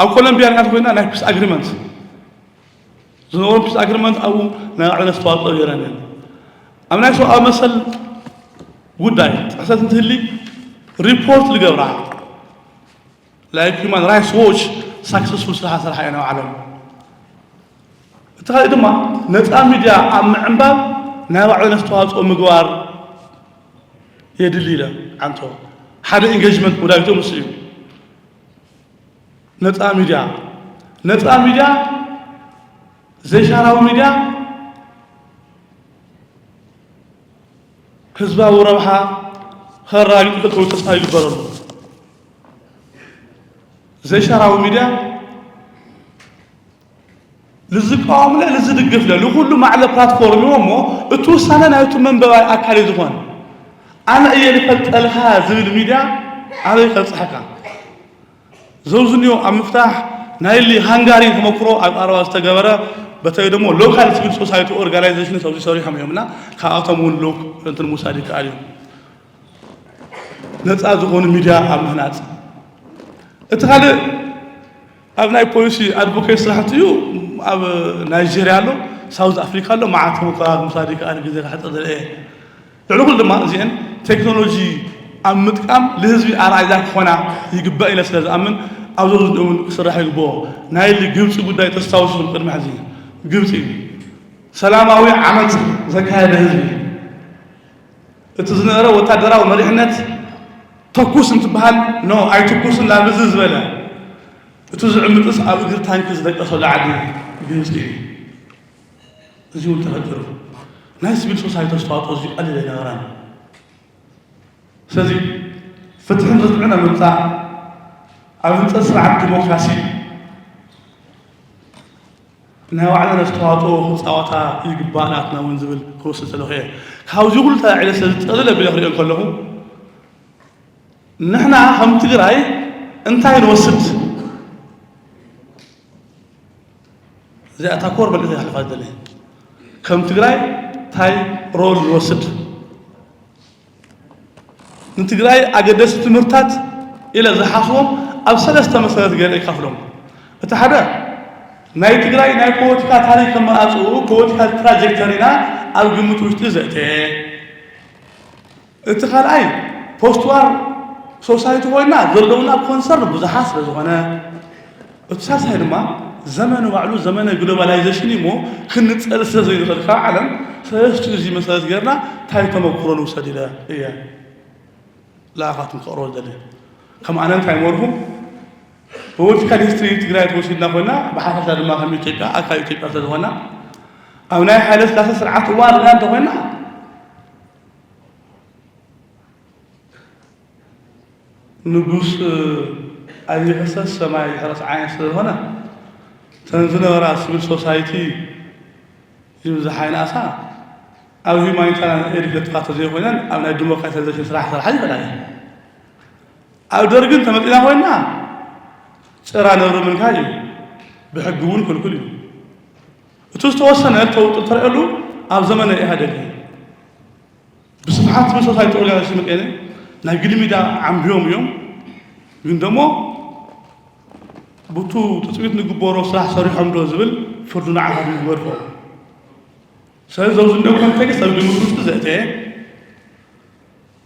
ኣብ ኮሎምቢያ ርኢና እንተኮይና ናይ ፒስ ኣግሪመንት ዝነበሩ ፒስ ኣግሪመንት ኣብኡ ናይ ባዕለን ኣስተዋፅኦ ገይረን እየን። ኣብ ናይ ሰብኣዊ መሰል ጉዳይ ጥሕሰት እንትህሊ ሪፖርት ዝገብራ ላይክ ሁማን ራይትስ ዎች ሳክሰስፉል ስራሕ ሰርሓ እየን ኣብ ዓለም። እቲ ካልእ ድማ ነፃ ሚድያ ኣብ ምዕንባብ ናይ ባዕለን ኣስተዋፅኦ ምግባር የድሊ ኢለ ዓንቶ ሓደ ኢንጌጅመንት ጉዳይቶ ምስ እዩ። ነፃ ሚድያ ነፃ ሚድያ ዘይሻራዊ ሚድያ ህዝባዊ ረብሓ ከራግጥ ክልተው ተስፋ ይግበረሉ። ዘይሻራዊ ሚድያ ልዝቃወምለ ልዝድግፍለ ልኩሉ ማዕለ ፕላትፎርም እሞ እቲ ውሳነ ናይቲ መንበባይ ኣካል እዩ ዝኾን። ኣነ እየ ልፈልጠልካ ዝብል ሚድያ ኣበይ ከብፅሐካ? ዘውዝንዮ ኣብ ምፍታሕ ናይ ሊ ሃንጋሪ ተመክሮ ኣብ ቀረባ ዝተገበረ በተለይ ደግሞ ሎካል ሲቪል ሶሳይቲ ኦርጋናይዜሽን ኣብዚ ሰሪሖም እዮም እና ካብኣቶም እውን ሎክ እንትን ምውሳድ ይከኣል እዩ። ነፃ ዝኾኑ ሚድያ ኣብ ምህናፅ እቲ ካልእ ኣብ ናይ ፖሊሲ ኣድቮኬት ስራሕቲ እዩ። ኣብ ናይጄርያ ኣሎ፣ ሳውዝ ኣፍሪካ ኣሎ፣ መዓት ተመክሮታት ምውሳድ ይከኣል ግዜ ክሕፀር ዘለ ልዕሊ ኩሉ ድማ እዚአን ቴክኖሎጂ ኣብ ምጥቃም ልህዝቢ ኣርኣያ ክኾና ይግባእ ኢለ ስለ ዝኣምን ኣብዚ እውን ክስራሕ ይግብኦ። ናይ ግብፂ ጉዳይ ተስታውሱ ቅድሚ ሕዚ ግብፂ ሰላማዊ ዓመፅ ዘካየደ ህዝቢ እቲ ዝነበረ ወታደራዊ መሪሕነት ተኩስ እንትበሃል ኖ ኣይትኩስን ናብ እዚ ዝበለ እቲ ዝዕምፅስ ኣብ እግሪ ታንኪ ዝደቀሰሉ ዓዲ ግብፂ እዩ። እዚ እውን ተፈጢሩ ናይ ሲቪል ሶሳይቲ ኣስተዋፅኦ እዚ ቀሊል ኣይነበረን። ስለዚ ፍትሕን ርትዕን ኣብ ምምፃእ ኣብ ህንፀት ስርዓት ዲሞክራሲ ናይ ባዕለን ኣስተዋፅኦ ክፃወታ ይግባእ ናትና እውን ዝብል ክወስድ ዘለኹ እየ። ካብዚ ኩሉ ተላዒለ ስለ ዝጠቕልል ኣቢለ ክሪኦ ከለኹ ንሕና ከም ትግራይ እንታይ ንወስድ? እዚኣ እታ ኮር መልእኽቲ ክሓልፋ ዝደሊ ከም ትግራይ እንታይ ሮል ንወስድ? ንትግራይ ኣገደስቲ ትምህርታት ኢለ ዝሓስቦም ኣብ ሰለስተ መሰረት ገይረ ይካፍሎም። እቲ ሓደ ናይ ትግራይ ናይ ፖለቲካ ታሪክ ከመኣፅኡ ፖለቲካ ትራጀክተሪና ኣብ ግምት ውሽጢ ዘእተየ። እቲ ካልኣይ ፖስት ዋር ሶሳይቲ ኮይና ዘለውና ኮንሰርን ብዙሓት ስለ ዝኾነ እቲ ሳልሳይ ድማ ዘመነ ባዕሉ ዘመነ ግሎባላይዜሽን እዩ እሞ ክንፀል ስለ ዘይንኽእል ካብ ዓለም ሰለስቲኡ እዚ መሰረት ገይርና እንታይ ተመክሮ ንውሰድ ኢለ እየ ለኣኻትኩም ክቕርቦ ዝደሊ። ከም ኣነ እንታይ መርኩም ፖለቲካል ሂስትሪ ትግራይ ተወሲድና ኮይና ብሓፈሻ ድማ ከም ኢትዮጵያ ኣካል ኢትዮጵያ ስለ ዝኾና ኣብ ናይ ሃይለ ስላሴ ስርዓት እዋን ርና እንተኮይና ንጉስ ኣይሕሰስ ሰማይ ይሕረስ ዓይነት ስለ ዝኾነ እተን ዝነበራ ስቪል ሶሳይቲ ይብዝሓ ይንኣሳ ኣብ ሂማኒታና ኤድ ክለጥፋ ተዘይኮይነን ኣብ ናይ ዲሞክራታይዜሽን ስራሕ ክሰርሓ ይኽእላ እየ። ኣብ ደርግን ተመፂና ኮይና ጭራ ነብሪ ምንካይ እዩ። ብሕጊ እውን ክልኩል እዩ። እቲ ዝተወሰነ ተውጥ ተርእሉ ኣብ ዘመነ ኢህኣደግ እዩ። ብስፍሓት ሲቪል ሶሳይቲ ኦርጋናይዜሽን መቀለ ናይ ግድሚዳ ዓምቢዮም እዮም። ግን ደሞ ብቱ ትፅቢት ንግበሮ ስራሕ ሰሪሖም ዶ ዝብል ፍርዱ ንዓኻት ንግበርፎ። ስለዚ ዘውዚ እንደ ኮንቴክስት ኣብ ግምት ውስጥ ዘእተየ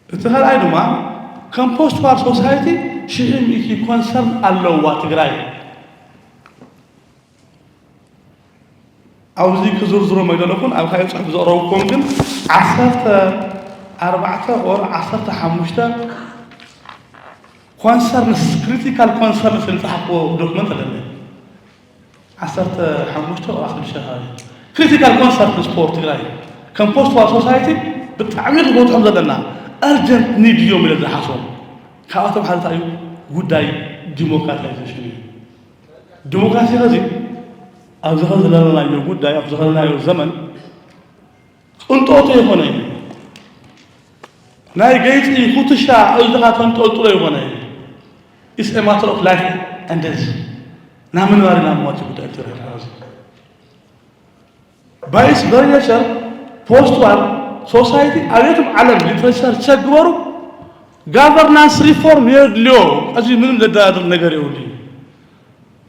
እቲ ካልኣይ ድማ ከም ፖስት ዋር ሶሳይቲ ሽሕ ሚእቲ ኮንሰርን ኣለዋ ትግራይ። ኣብዚ ክዝርዝሮ መግደለኹን ኣብ ካልእ ፅሑፍ ዘቕረብኩም ግን ዓሰርተ ኣርባዕተ ኦር ዓሰርተ ሓሙሽተ ኮንሰርንስ ክሪቲካል ኮንሰርንስ ዝፀሓፍዎ ዶክመንት ኣለኒ። ዓሰርተ ሓሙሽተ ኦር ዓሰርተ ሽዱሽተ ከባቢ ክሪቲካል ኮንሰርንስ ፎር ትግራይ ከም ፖስት ዋር ሶሳይቲ ብጣዕሚ ክጎትሖም ዘለና እርጀንት ኒድ እዮም ኢለ ዝሓስቦም ካብኣቶም ሓደ እንታይ እዩ ጉዳይ ዲሞክራታይዜሽን እዩ። ዲሞክራሲ ኸዚ ኣብዚ ኸ ዘለናዮ ጉዳይ ኣብዚ ኸ ዘለናዮ ዘመን ቅንጦቶ ይኾነ እዩ። ናይ ገይፂ ኩትሻ እዝኻ ተንጠልጥሎ ይኾነ እዩ። It's a matter of life and death. ናብ ምንባር ናብ ሞት ጉዳይ ተረድሓ እዚ by its very nature post war society ኣብየትም ዓለም ሊትሬቸር ቸግበሩ ጋቨርናንስ ሪፎርም የድልዮ። እዚ ምንም ዘደራድር ነገር የብሉ።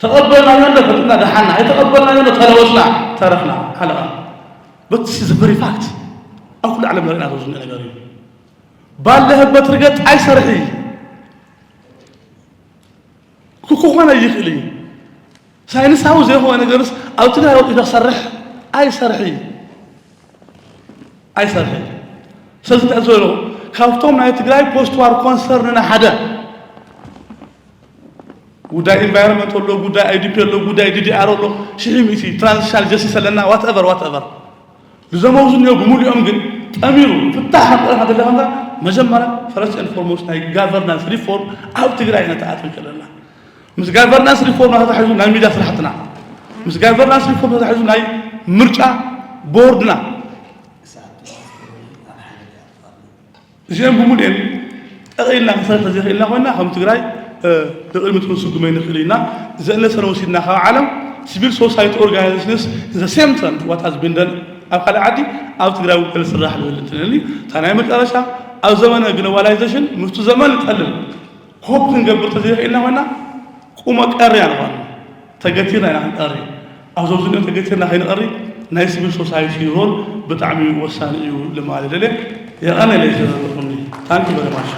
ተቐበልናዮ እንዶ ፈጥና ደሓና ኣይተቐበልናዮ እንዶ ተለወጥና። ታረኽና ሓለቓ በቲ ዝፈሪ ፋክት ኣብ ኩሉ ዓለም ንሪእና ዘሎ ነገር እዩ። ባለህበት ርገጥ ኣይሰርሒ ክኾነ ይኽእል እዩ። ሳይንሳዊ ዘይኮነ ነገርስ ኣብ ትግራይ ወጢ ክሰርሕ ኣይሰርሒ ኣይሰርሒ። ስለዚ እንታይ ዝበሎ ካብቶም ናይ ትግራይ ፖስት ዋር ኮንሰርንና ሓደ ጉዳይ ኢንቫይሮንመንት ኣሎ፣ ጉዳይ ኣይዲፒ ኣሎ፣ ጉዳይ ዲዲኣር ኣሎ፣ ሽሕ ሚእቲ ትራንዚሽናል ጀስቲስ ኣለና ዋትቨር ዋትቨር። እዞም ኣብዚ እኒኦ ብምልኦም ግን ጠሚሩ ፍታሕ ካብ ጥራሕ ደለኻ መጀመርያ ፈረስት ኤንድ ፎርሞስት ናይ ጋቨርናንስ ሪፎርም ኣብ ትግራይ ነተኣትም ከለና ምስ ጋቨርናንስ ሪፎርም ተታሒዙ ናይ ሚድያ ስራሕትና ምስ ጋቨርናንስ ሪፎርም ተታሒዙ ናይ ምርጫ ቦርድና እዚኦም ብምሉኤን ጠቕኢልና ክንሰርሕ ዘይኽእልና ኮይና ከም ትግራይ ንቕድሚት ክንስጉመ ንኽእል ኢና። ዘእነሰነ ወሲድና ካብ ዓለም ሲቪል ሶሳይቲ ኦርጋናይዜሽንስ the same trend what has been done ኣብ ካልእ ዓዲ ኣብ ትግራይ እውን ከልስራሕ ልብል እንትንኒ እታ ናይ መጨረሻ ኣብ ዘመነ ግሎባላይዜሽን ምስቱ ዘመን ንጠልብ ኮፕ ክንገብር ተዘይኽእልና ኮይና ቁመ ቀሪ ኣንኾን ተገቲርና ኢና ክንቀሪ ኣብ ዘብዝኒኦ ተገቲርና ከይንቐሪ ናይ ሲቪል ሶሳይቲ ሮል ብጣዕሚ ወሳኒ እዩ ልማለ ደለ የቐነ ለይዘረበኹኒ ታንክ በረማሽ